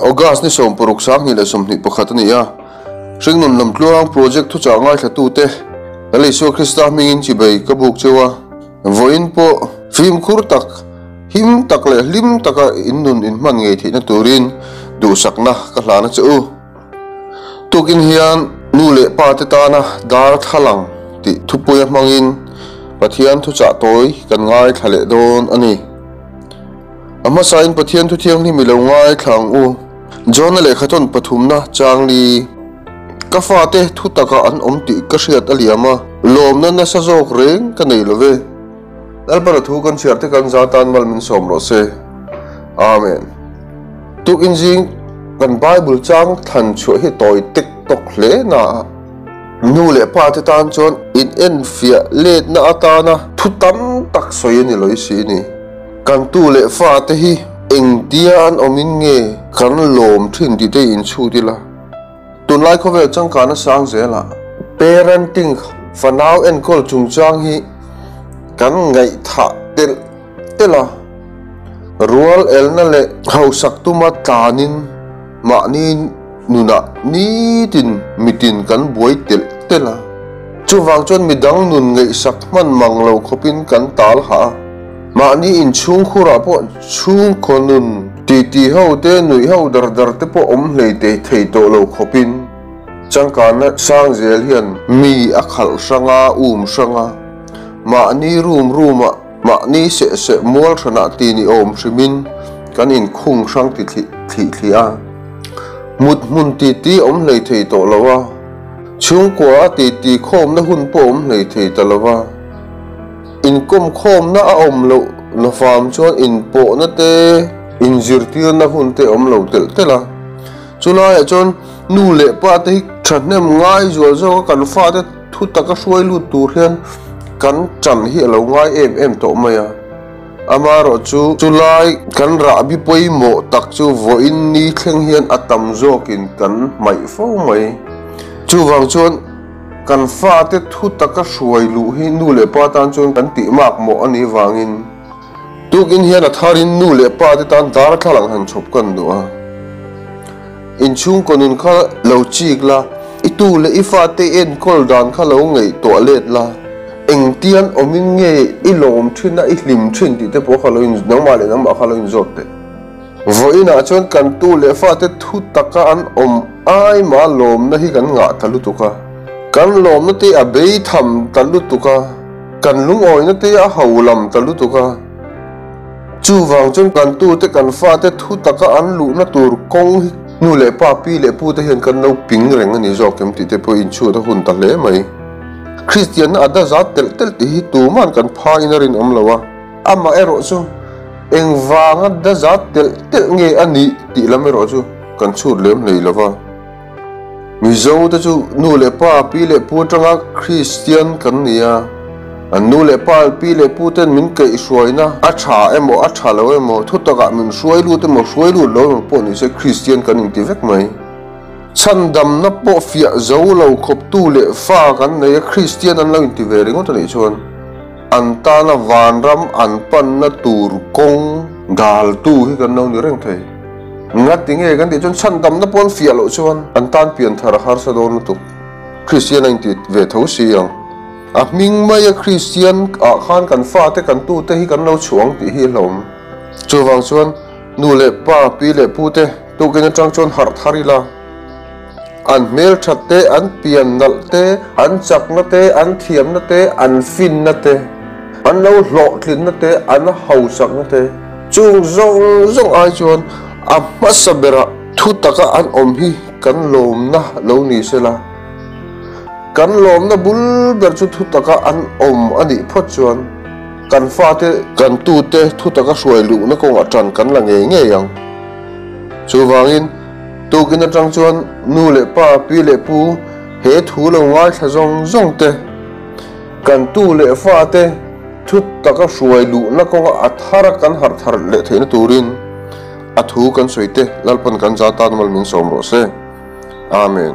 August ni 16 2021 a ni a. Hringnun Lamtluang Project thuchah ngaithlatute Lal Isua Krista hmingin chibei ka buk cheu a. Vawiin pawh fimkhur tak, him tak leh hlim taka in nun in hman ngei theihna turin duhsakna ka hlan a che u. Tukin hian nu leh pa te tana darthlalang tih thupuia hmangin Pathian thuchah tawi kan ngaithla leh dawn a ni. A hmasain Pathian thu thianghlim i lo ngaithla ang u. John-a lehkhathawn pathumna changli, Ka fate thu takah an awm tih ka hriat a liam a, lawmna nasa zawk reng ka nei lo ve. Lalpana thu kan chhiar te kan za tan mal min sawm rawh se. Amen. Tukin zing kan Bible chang thlan chhuah hi tawi tek tawk hle na a, nu leh pa te tan chuan in enfiah letna atana thu tam tak sawi a ni lawih si ni. Kan tu leh fa te hi engtia an awmin nge kan lawm thin tih te inchhut ila. Tunlai khawvel changkana sang zelah parenting fanau enkawl chungchang hi kan ngaihthah telh telh a, rual elna leh hausak tuma tlanin mahni nunah nitin mitin kan buai telh telh a. Chuvang chuan midang nun ngaihsak hman mang lo khawpin kan tal hah a. Mahni inchhungkhurah pawh chhungkaw nun titi ho te, nuih ho dar dar te pawh awm hlei tei thei tawh lo khawpin changkanna sang zel hian mi a khalh hrang a, um hrang a, mahni room room ah mahni seh seh mual hranah ti ni awm hrimin kan inkhung hrang ti thlih thlih thliah a, mut hmun titi awm hlei thei tawh lo a, chhungkua a titi khawmna hun pawh awm hlei thei ta lo a. Inkawmkhawmna a awm loh nafam chuan inpawhna te, inzirtirna hun te awm lo telh telh a. Chulaiah chuan nu leh pa te hi thahnem ngai zual zawka kan fate thu taka hruai lut tur hian kan chan hi a lo ngai em em tawh mai a. Amaherawhchu chulai kan rahbi pawimawh tak chu vawiin ni thleng hian a tam zawkin kan hmaih fo mai. Chuvang chuan. Kan fate thu taka hruai luh hi nu leh pa tan chuan kan tih mak mawh a nih vangin tukin hian a tharin nu leh pa te tan darthlalang han chhawp kan duh a. Inchhungkaw nun kha lo chik la, i tu leh i fate i enkawl dan kha lo ngaihtuah let la, engtian awmin nge i lawm thin a, i hlim thin tih te pawh kha lo in nangmah leh nangmah kha lo inzawt teh. Vawiinah chuan kan tu leh fate thu taka an awm ai mah lawmna hi kan ngah ta lutuk a, kan lawmna te a bei tham ta lutuk a, kan lungawina te a ho lam ta lutuk a. Chuvang chuan kan tute kan fate thu taka an luhna tur kawng hi nu leh pa, pi leh pu te hian kan lo ping reng a ni zawk em tih te pawh inchhut a hun ta hle mai. Kristianna a dazat telh telh tih hi tuman kan phain a rinawm lo a. Amaherawh chu engvanga dazat telh telh nge a nih tih lam erawh chu kan chhut lem hlei lo va. Mizo te chu nu leh pa, pi leh pu atanga Kristian kan ni a, an nu leh pa, pi leh pu ten min kaihhruaina a tha emaw a tha lo emaw, thutakah min hruai lut emaw hruai lut lo emaw pawh nise Kristian kan inti vek mai. Chhandamna pawh fiah zo lo khawptu leh fa kan nei a, Kristian an lo inti ve ringawt a nih chuan. An tana vanram an panna tur kawng daltu hi kan lo ni reng thei. Ngati nge kan tih chuan chhandamna pawh an fiah loh chuan an tan pian thar a harsa dawn lutuk. Kristian a inti ve tho si ang. A hming maia Kristian ah khan kan fate kan tute hi kan lo chhuah ang tih hi a hlauhawm. Chuvang chuan nu leh pa, pi leh pute tukin atang chuan harh thar ila. An hmelthat te, an pian nalh te, an chakna te, an thiamna te, an finna te, an lo hlawhtlinna te, an hausakna te, chung zawng zawng ai chuan a hmasa berah thu taka an awm hi kan lawmna lo ni sela. Kan lawmna bul ber chu thu taka an awm a nih phawt chuan kan fate, kan tute thu taka hruai luhna kawngah tan kan la ngei ngei ang. Chuvangin. Tukin atang chuan nu leh pa, pi leh pu he thu lo ngaithla zawng zawng te, kan tu leh fa te thu taka hruai luhna kawnga a thar a kan harh thar leh theihna turin a thu kan sawi te Lalpan kan za tan mal min sawm rawh se. Amen.